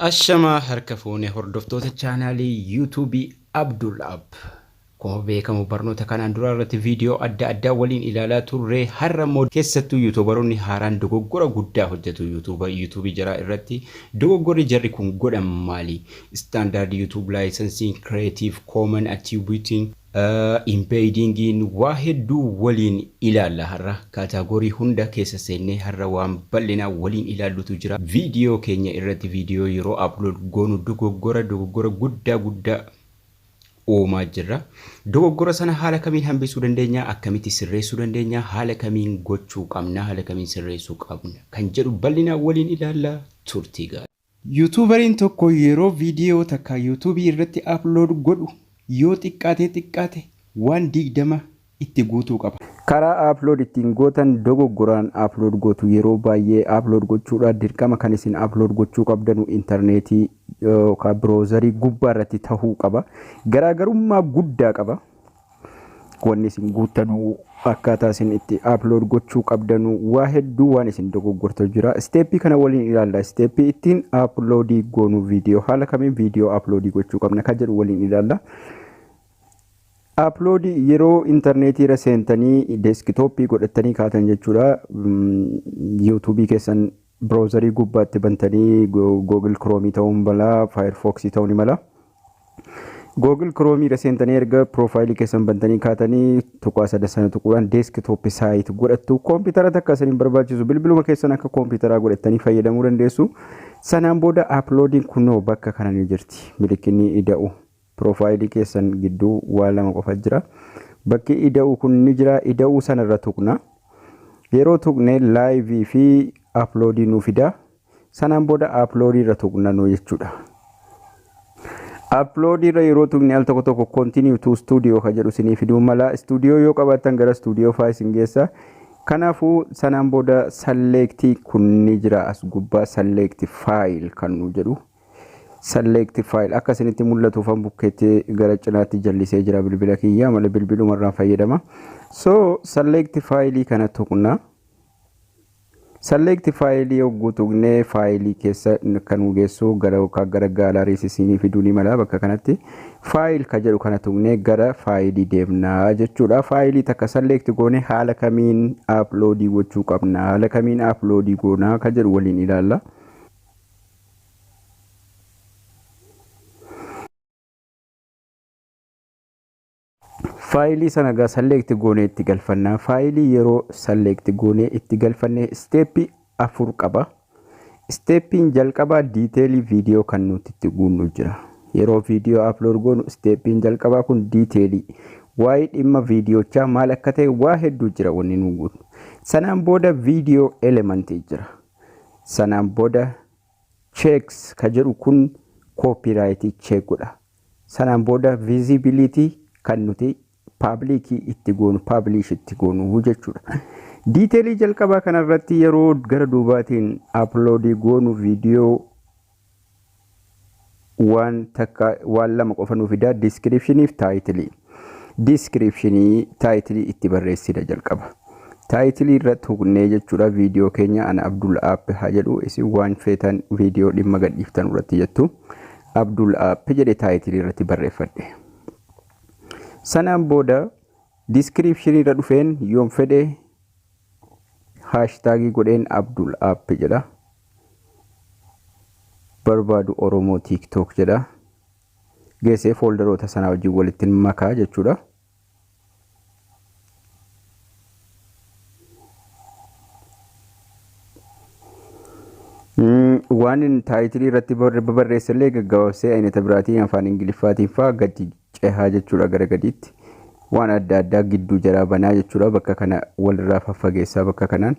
Ashamaa harka fuune hordoftoota chaanaalii yuutuubii Abdul App. Akkuma beekamu barnoota kanaan dura irratti viidiyoo adda addaa waliin ilaalaa turre, har'a immoo keessattuu yuutuubaroonni haaraan dogoggora guddaa hojjetu yuutuubii jaraa irratti. Dogoggorri jarri kun godhan maali? Standard YouTube licensing, Creative Commons attributing, embeddingiin waa hedduu waliin ilaalla har'a. Category hunda keessa seennee har'a waan bal'inaa waliin ilaallutu jira. Viidiyoo keenya irratti viidiyoo yeroo upload goonu dogoggora guddaa guddaa uumaa jirra. Dogoggora sana haala kamiin hambisuu dandeenya? Akkamitti sirreessuu dandeenya? Haala kamiin gochuu qabna? Haala kamiin sirreessuu qabna? Kan jedhu bal'inaa waliin ilaalla, turtii gaarii. Yuutuubariin tokko yeroo viidiyoo takka yuutuubii irratti upload godhu yoo xiqqaate xiqqaate waan 20 itti guutuu qaba. Karaa upload ittiin gootan dogoggoraan upload gootu. Yeroo baay'ee upload gochuudhaan dirqama kan isin upload gochuu qabdanu intarneetii yookaan browserii gubbaa irratti tahuu qaba. Garaagarummaa guddaa qaba. Wanni isin guuttanuu, akkaataa isin itti upload gochuu qabdanu, waa hedduu waan isin dogoggortu jira. Steppii kana waliin ilaalla. Steppii ittiin uploadii goonu, viidiyoo haala kamiin viidiyoo uploadii gochuu qabna kan jedhu waliin ilaalla. Uploadii yeroo intarneetii irra seentanii desktopii godhatanii kaatan jechuudha. Yuutuubii keessan browserii gubbaatti bantanii, Google Chrome ta'uu mala, Firefox ta'uu ni mala. Google Chrome irra seentanii erga profileii keessan bantanii kaatanii tuqaa sada sana tuquudhaan desktop site godhattu. Koompitara takka isin hin barbaachisu, bilbiluma keessan akka koompitaraa godhattanii fayyadamuu dandeessu. Sanaan booda uploadiin kunoo bakka kana ni jirti. Milikinni ida'u profileii keessan gidduu waa lama qofa jira. Bakki ida'u kun ni jira. Ida'uu sanarra tuqna. Yeroo tuqne liveii fi uploadii nuu fida. Sanaan booda uploadii irra tuqna nu jechuudha. Uploadii irra yeroo tuqne al tokko tokko "continue to studio" ka jedhu isinii fiduu mala. Studio yoo qabaattan gara studio faa isin geessa. Kanaafuu sanaan booda selectii kun ni jira as gubbaa, "select file" kan nu jedhu. Select file akka isinitti mul'atuufan bukkeetti gara cinaatti jallisee jira bilbila kiyya malee bilbilumarraan fayyadama. So select fileii kana tuqna. Select fileii yogguu tuqnee fileii keessa kan nu geessu gara yookaan gara galleryis isinii fiduu ni mala. Bakka kanatti "file" ka jedhu kana tuqnee gara fileii deemnaa jechuudha. Fileii takka select goone haala kamiin uploadii gochuu qabna, haala kamiin uploadii goonaa ka jedhu waliin ilaalla. Fileii sana gaa select goonee itti galfannaa. Fileii yeroo select goonee itti galfanne steppii afur qaba. Steppiin jalqabaa detailii viidiyoo kan nuti itti guunnu jira. Yeroo viidiyoo upload goonu steppiin jalqabaa kun detailii waa'ee dhimma viidiyochaa maal akka ta'e waa hedduu jira wanni nu guunnu. Sanaan booda viidiyoo elementii jira. Sanaan booda checks ka jedhu kun copyrightii check godha. Sanaan booda visibility kan nuti publicii itti goonu, publish itti goonu jechuudha. Detailii jalqabaa kanarratti yeroo gara duubaatiin uploadii goonu viidiyoo waan takka waan lama qofa nu fida, descriptionii fi titleii. Descriptionii titleii itti barreessina jalqaba. Titleii irra tuqnee jechuudha, viidiyoo keenya ana Abdul App haa jedhu, isin waan feetan viidiyoo dhimma gadhiiftan irratti jettu. Abdul App jedhe titleii irratti barreeffadhe. Sanaan booda descriptionii irra dhufeen yoon fedhe hashtagii godheen Abdul App jedha. Barbaadu Oromoo TikTok jedha. Geessee folderoota sanaa wajjin walitti makaa jechuudha. Waan inni titleii irratti barreessellee gaggabaabsee aynata biraatiin afaan Ingiliffaatiin fa'aa gadi cehaa jechuudha gara gadiitti. Waan adda addaa gidduu jaraa banaa jechuudha, bakka kana walirraa faffageessaa, bakka kanaan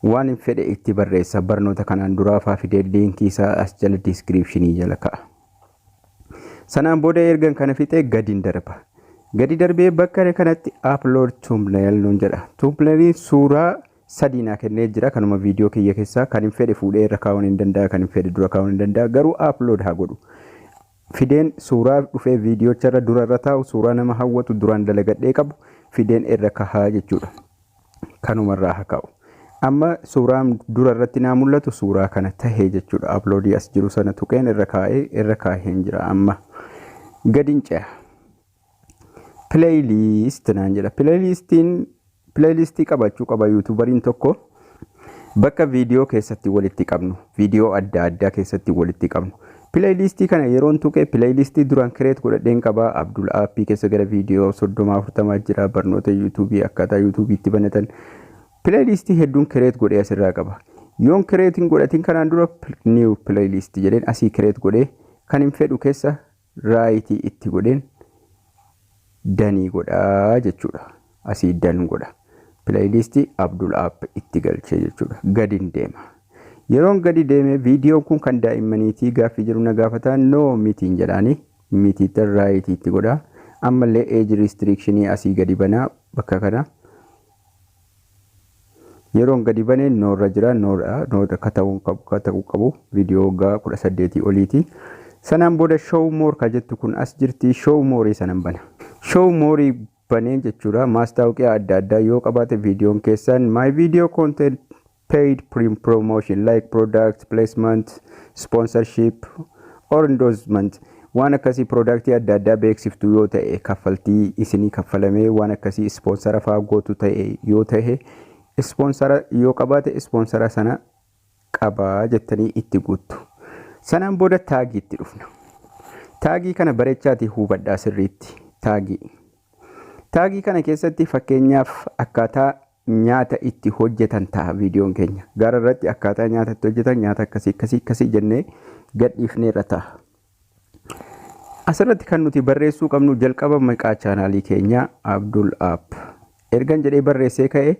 waan hin fedhe itti barreessa, barnoota kanaan duraa fa'aa fidee linkii isaa as jala descriptionii jala ka'a. Sanaan booda ergan kana fixee gadiin darba. Gadi darbee bakka kanatti "upload thumbnail" nuun jedha. Thumbnailiin suuraa sadii naa kennee jira. Kanuma viidiyoo kiyya keessaa kan hin fedhe fuudhee irra kaa'uun hin danda'a, kan hin fedhe dura kaa'uun hin danda'a, garuu upload haa godhu. Fideen suuraa dhufee viidiyoocha irra dura irra taa'u, suuraa nama hawwatu duraan dalagadhee qabu fideen irra kahaa jechuudha. Kanumarraa haa kaa'u. Amma suuraan dura irratti naa mul'atu suuraa kana tahee jechuudha. Uploadii as jiru sana tuqeen irra kaa'ee, irra kaa'een jira amma. Gadin ce'a. Playlist naan jedha. Playlistiin playlistii qabachuu qaba YouTuberiin tokko. Bakka viidiyoo keessatti walitti qabnu, viidiyoo adda addaa keessatti walitti qabnu. Playlistii kana yeroon tuqee, playlistii duraan create godhadheen qabaa. Abdul Aappii keessa gara viidiyoo 30 40 jira. Barnoota YouTubeii, akkaataa YouTubeii itti banatan. Playlistii hedduun create godhee asirraa qaba. Yoon create hin godhatin kanaan dura, new playlistii jedheen asii create godhee, kan hin fedhu keessa rightii itti godheen doneii godhaa jechuudha. Asii done godha. Playlistii Abdul App itti galchee jechuudha. Gadi deema. Yeroon gadi deeme, viidiyoon kun kan daa'immaniitii gaaffii jiru na gaafataa, no, mitiin jedhaani, mitiitti rightii itti godhaa. Ammallee age restrictionii asii gadi banaa bakka kana. Yeroon gadi banee noorra jira, noodha, noodha ka ta'uu qabu viidiyoo waggaa 18 oliiti. Sanaan booda show more ka jettu kun as jirti, show more sanan bana. Show more banee jechuudha. Maastaawoqiyaa adda addaa yoo qabaate viidiyoon keessan, my video content paid promotion like product placement, sponsorship or endorsement, waan akkasii, productii adda addaa beeksiftu yoo ta'e, kaffaltii isinii kaffalamee waan akkasii, sponsora fa'aa gootu ta'e yoo ta'e, sponsora yoo qabaate, sponsora sana qabaa jettanii itti guuttu. Sanaan booda tagiitti dhufna. Tagii kana bareechaatii hubadhaa sirriitti. Tagii. Tagii kana keessatti fakkeenyaaf akkaataa nyaata itti hojjetan ta'a viidiyoon keenya. Gara irratti akkaataa nyaata itti hojjetan, nyaata akkasii akkasii akkasii jennee gadhiifneerra ta'a. Asirratti kan nuti barreessuu qabnu jalqaba maqaa channelii keenyaa, Abdul App. Ergan jedhee barreessee ka'e,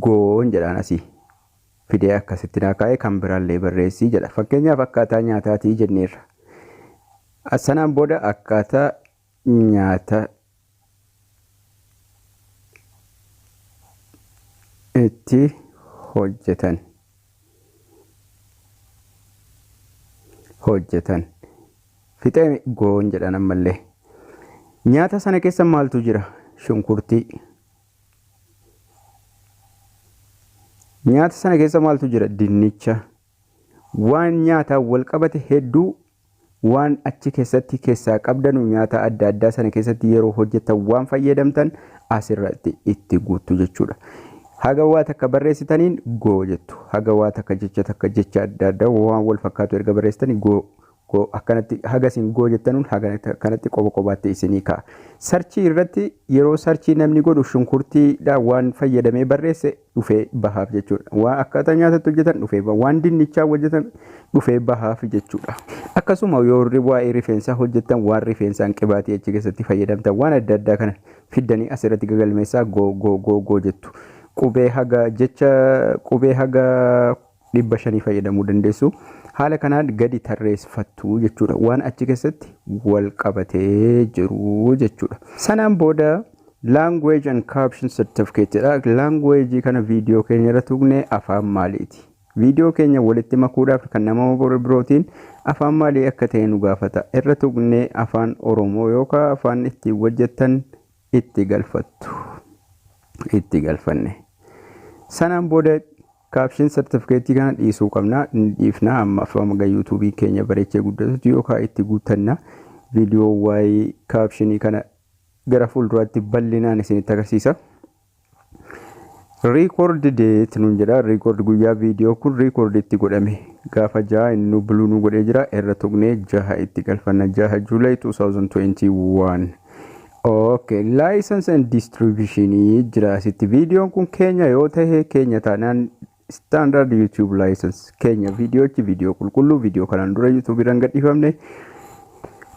goon jedhaan, asii fidee akkasitti naa kaa'ee, kan biraallee barreessii jedha. Fakkeenyaaf akkaataa nyaataatii jenneerra. Sanaan booda akkaataa nyaata itti hojjetan. Fixee goon jedhan ammallee. Nyaata sana keessa maaltu jira? Shunkurtii. Nyaata sana keessa maaltu jira? Dinnicha. Waan nyaataan wal qabate hedduu waan achi keessatti keessaa qabdanu, nyaata adda addaa sana keessatti yeroo hojjetan waan fayyadamtan asirratti itti guuttu jechuudha. Haga waa takka barreessitaniin go jettu. Haga waa takka, jecha takka, jecha adda addaa waan wal fakkaatu erga barreessitanii, go go akkanatti, haga isin go jettanuun haga akkanatti qoba qobaatti isinii ka'a. Searchii irratti yeroo searchii namni godhu shunkurtiidhaan waan fayyadamee barreesse dhufee bahaaf jechuudha. Waan akkaataa nyaatatti hojjetan dhufee baha. Waan dinnichaa hojjetan dhufee bahaaf jechuudha. Akkasuma yoo waa'ee rifeensaa hojjetan, waan rifeensaan qibaatii achi keessatti fayyadamtan, waan adda addaa kana fiddanii asirratti gagalmeessaa go go go go jettu. Qubee haga, jecha qubee haga 500 fayyadamuu dandeessu. Haala kanaan gadi tarreeffattu jechuudha. Waan achi keessatti wal qabatee jiru jechuudha. Sanaan booda language and caption certificate dha. Language kana viidiyoo keenya irra tuqnee afaan maaliiti? Viidiyoo keenya walitti makuudhaaf kan nama birootiin afaan maalii akka ta'e nu gaafata. Irra tuqnee afaan Oromoo yookaan afaan ittiin hojjettan itti galfattu. Itti galfanne. Sanaan booda caption certificate kana dhiisuu qabna. Dhiifna amma afaan maga YouTubeii keenya bareechee guddatutti yookaan itti guuttanna. Viidiyoo waa'ee captionii kana gara fuulduraatti bal'inaan isinitti agarsiisa. Record date nuun jedha. Record guyyaa viidiyoo kun record itti godhame gaafa 6 inni blue nu godhee jira. Irra tuqnee 6 itti galfanna. 6 July 2021. Okay, license and distribution jira asitti. Viidiyoon kun keenya yoo ta'e, keenya taanaan standard YouTube license keenya, viidiyoochi viidiyoo qulqulluu, viidiyoo kanaan dura YouTube irraan gadhiifamne,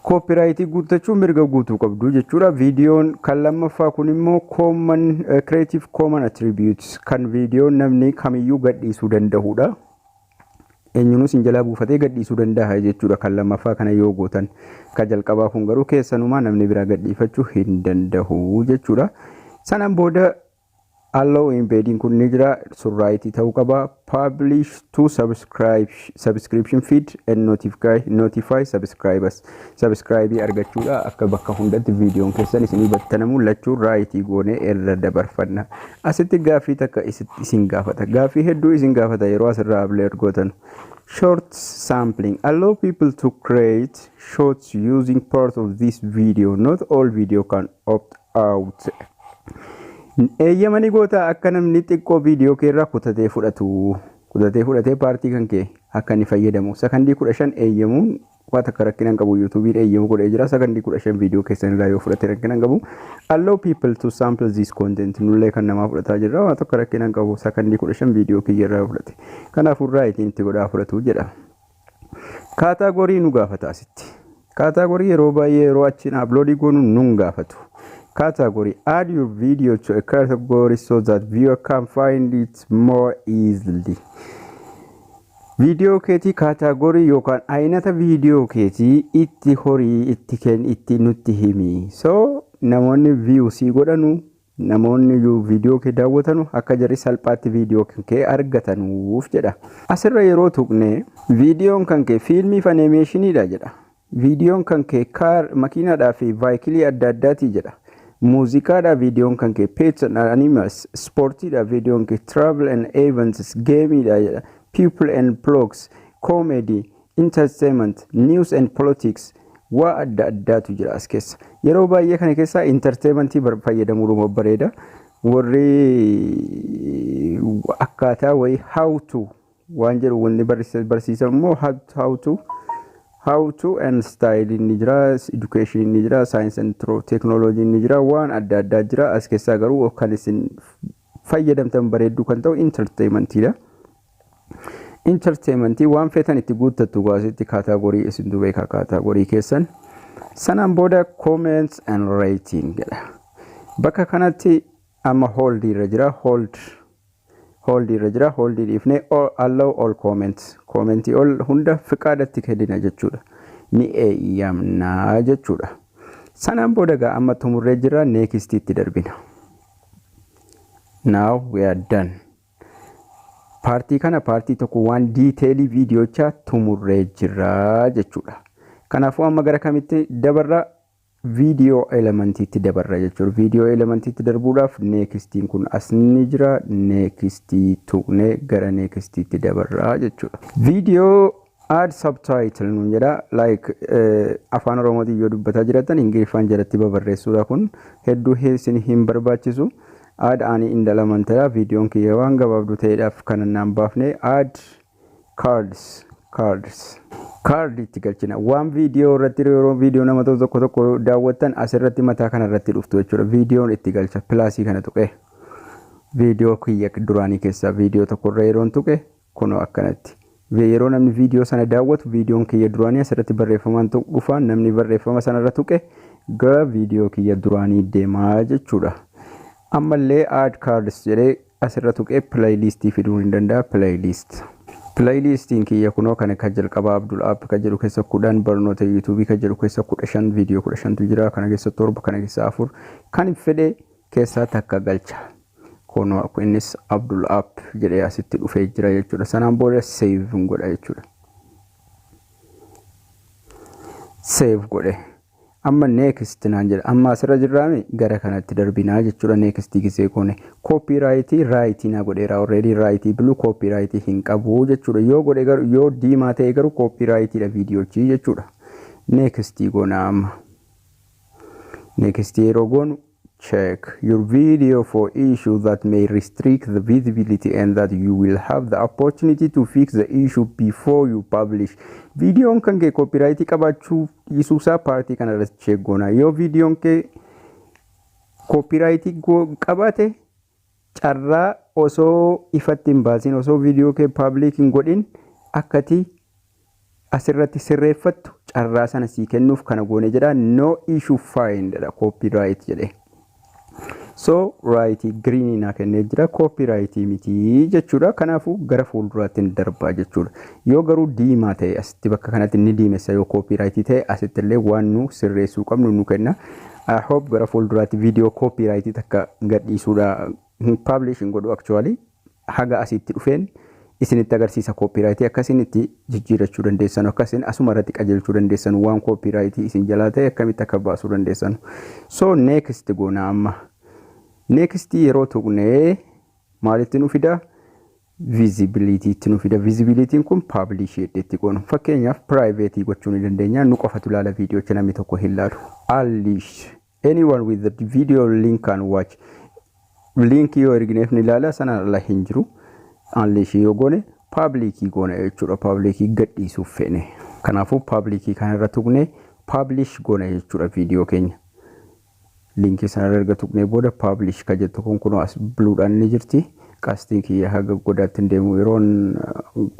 copyrightii guuttachuu mirga guutuu qabdu jechuudha. Viidiyoon kan lammaffaa kun immoo common creative common attributes, kan viidiyoon namni kamiyyuu gadhiisuu danda'udha. Eenyuunis hin jalaa buufatee gadhiisuu danda'a jechuudha kan lammaffaa kana yoo gootan. Kan jalqabaa kun garuu keessanumaa namni biraa gadhiifachuu hin danda'u jechuudha. Sanaan booda Allow embedding kun ni jira, sun rightii ta'uu qaba. Publish to subscribe, subscription feed and notify subscribers. Subscribe argachuudha akka bakka hundatti viidiyoon keessan isinii battanamu lachuu rightii goonee irra dabarfanna. Asitti gaaffii takka isin gaafata. Gaaffii hedduu isin gaafata yeroo asirraa upload gootan. Short sampling. Allow people to create shorts using part of this video. Not all video can opt out. Eeyyamanii goota akka namni xiqqoo viidiyoo kee irraa kutatee fudhatu. Kutatee fudhatee partii kan kee akka inni fayyadamu. Sakandii 15 eeyyamuun waan takka rakkina hin qabu. YouTubeiin eeyyamu godhee jira. Sakandii 15 viidiyoo keessan irraa yoo fudhate rakkina hin qabu. Allow people to sample this content. Nullee kan namaa fudhataa jirra. Waan tokko rakkina hin qabu. Sakandii 15 viidiyoo kiyya irraa fudhate. Kanaafuu rightiin itti godhaa fudhatu jedha. Category nu gaafata asitti. Category yeroo baay'ee yeroo achiin uploadii goonu nun gaafatu. Category: add your video to a category so that viewer can find it more easily. Viidiyoo keetii category yookaan aynata viidiyoo keetii itti horii itti kenn, itti nutti himi. So namoonni view sii godhanu, namoonni viidiyoo kee daawwatanu akka jarri salphaatti viidiyoo kee argatanuuf jedha. Asirra yeroo tuqne viidiyoon kan kee fiilmii fi animationiidha jedha. Viidiyoon kan kee car, makiinaadhaa fi vehicleii adda addaatii jedha. Muuziqaadha viidiyoon kan kee, pets and animals, ispoortiidha viidiyoon kee, travel and events, gameiidha jedha. People and blogs, comedy, entertainment, news and politics, waa adda addaatu jira as keessa. Yeroo baay'ee kana keessaa entertainmentii fayyadamuudhuma bareeda. Warri akkaataa wayii how to waan jedhu wanni barsiisan immoo how to and style ni jira, education ni jira, science and technology ni jira, waan adda addaa jira as keessaa. Garuu kan isin fayyadamtan bareedduu kan ta'u entertainmentiidha. Entertainmentii waan feetan itti guuttattu gaasitti category isintu beeka category keessan. Sanaan booda comments and rating jedha. Bakka kanatti amma hold irra jira, hold irra jira. Hold dhiifnee allow all comments, commentii all hunda fiqaadatti kennina jechuudha. Ni eeyyamnaa jechuudha. Sanaan booda gaa amma xumurree jira, nextiitti darbina. Now we are done. Partii kana, partii tokko, waan detailii viidiyochaa xumurree jirra jechuudha. Kanaafuu amma gara kamitti dabarra? Viidiyoo elementiitti dabarra jechuudha. Viidiyoo elementiitti darbuudhaaf nextiin kun as ni jira. Nextii tuqnee gara nextiitti dabarra jechuudha. Viidiyoo add subtitle nuun jedha. Like afaan Oromootiin yoo dubbataa jiraatan Ingiliffaan jalatti babarreessuudha, kun hedduu isin hin barbaachisu. Add ani indalamantadha. Viidiyoon kiyya waan gabaabduu ta'eedhaaf kan naan baafne. Add cards, card itti galchina. Waan viidiyoo irratti yeroo viidiyoo nama tokko tokko daawwattan asirratti mataa kana irratti dhuftu jechuudha. Viidiyoon itti galcha plusii kana tuqe. Viidiyoo kiyya duraanii keessaa viidiyoo tokkorra yeroon tuqe kunoo akkanatti. Yeroo namni viidiyoo sana daawwatu viidiyoon kiyya duraanii asirratti barreeffamaan dhufa. Namni barreeffama sanarra tuqe gara viidiyoo kiyya duraanii deemaa jechuudha. Ammallee add cards jedhee asirra tuqee playlistii fiduu ni danda'a. Playlist. Playlistiin kiyya kunoo kana kan jalqabaa Abdul App kan jedhu keessa 10, barnoota YouTubeii kan jedhu keessa 15, viidiyoo 15tu jira, kana keessa torba, kana keessa afur, kan fedhe keessaa takka galcha. Kunoo innis Abdul App jedhee asitti dhufee jira jechuudha. Sanaan booda save godha jechuudha. Save godhe. Amma next naan jedha. Amma asirra jirraami, gara kanatti darbinaa jechuudha. Nextii gisee goone copyrightii rightii naa godheera already, rightii blue, copyrightii hin qabu jechuudha. Yoo godhe garuu, yoo diimaa ta'e garuu copyrightiidha viidiyoochi jechuudha. Nextii goona amma. Nextii yeroo goonu check your video for issue that may restrict the visibility and that you will have the opportunity to fix the issue before you publish. Viidiyoon kan kee copyrightii qabaachuu dhiisuusaa partii kana irratti check goona. Yoo viidiyoon kee copyrightii qabaate, carraa osoo ifatti hin baasin, osoo viidiyoo kee public hin godhin akkati asirratti sirreeffattu carraa sana sii kennuuf kana goone jedha. No issue found jedha, copyright jedhe. So rightii greenii naa kennee jira, copyrightii miti jechuudha. Kanaafuu gara fuulduraatti ni darbaa jechuudha. Yoo garuu diimaa ta'e, asitti bakka kanatti ni diimessa. Yoo copyrightii ta'e, asitti illee waan nu sirreessuu qabnu nu kenna. I hope gara fuulduraatti viidiyoo copyrightii takka gadhiisuudha. Publish hin godhu actually. Haga asitti dhufeen isinitti agarsiisa copyright akkasiin itti jijjiirachuu dandeessan, akkasiin asuma irratti qajeelchuu dandeessan, waan copyright isin jalaa ta'e akkamitti akka baasuu dandeessan. So next goona amma. Next yeroo tuqnee maalitti nu fida? Visibility itti nu fida. Visibilityn kun publish itti goonu. Fakkeenyaaf, private gochuu ni dandeenya. Nu qofatu ilaala viidiyoocha, namni tokko hin laalu. Unleash. Anyone with the video link can watch. Linkii yoo ergineef ni ilaala, sana ala hin jiru. Unleash yoo goone public goona jechuudha. Public gadhiisuuf feene. Kanaafuu public kana irra tuqnee publish goona jechuudha viidiyoo keenya. Linkii sana erga tuqnee booda publish ka jettu kun kunoo as bluedhaan ni jirti. Qastiin kiyya haga godaatti hin deemu yeroon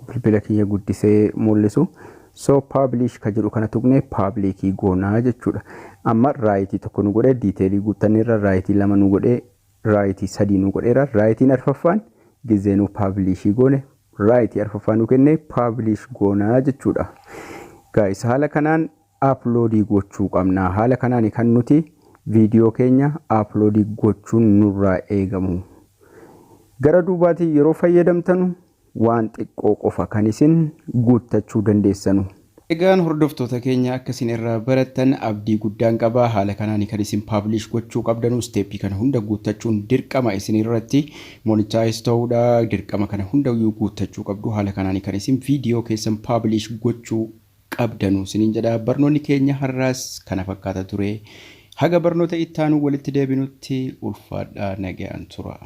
bilbila kiyya guddisee mul'isu. So publish ka jedhu kana tuqnee public goonaa jechuudha. Amma right tokko nu godhee, detail guuttanneerra, right lama nu godhee, right sadii nu godheera. Rightiin arfaffaan gizee nu publish goone right arfaffaa nu kennee publish goonaa jechuudha. Guys, haala kanaan upload gochuu qabna. Haala kanaan kan nuti viidiyoo keenya upload gochuun nurraa eegamu. Gara duubaatiin yeroo fayyadamtanu waan xiqqoo qofa kan isin guuttachuu dandeessanu. Egaan hordoftoota keenya, akka isin irraa barattan abdii guddaan qaba. Haala kanaan kan isin publish gochuu qabdanu, step kana hunda guuttachuun dirqama isin irratti monetize ta'uudha. Dirqama kana hundayyuu guuttachuu qabdu. Haala kanaan kan isin viidiyoo keessan publish gochuu qabdanu isiniin jedha. Barnoonni keenya har'aas kana fakkaata ture. Haga barnoota ittaanu walitti deebinutti ulfaadhaa, nagaan tura.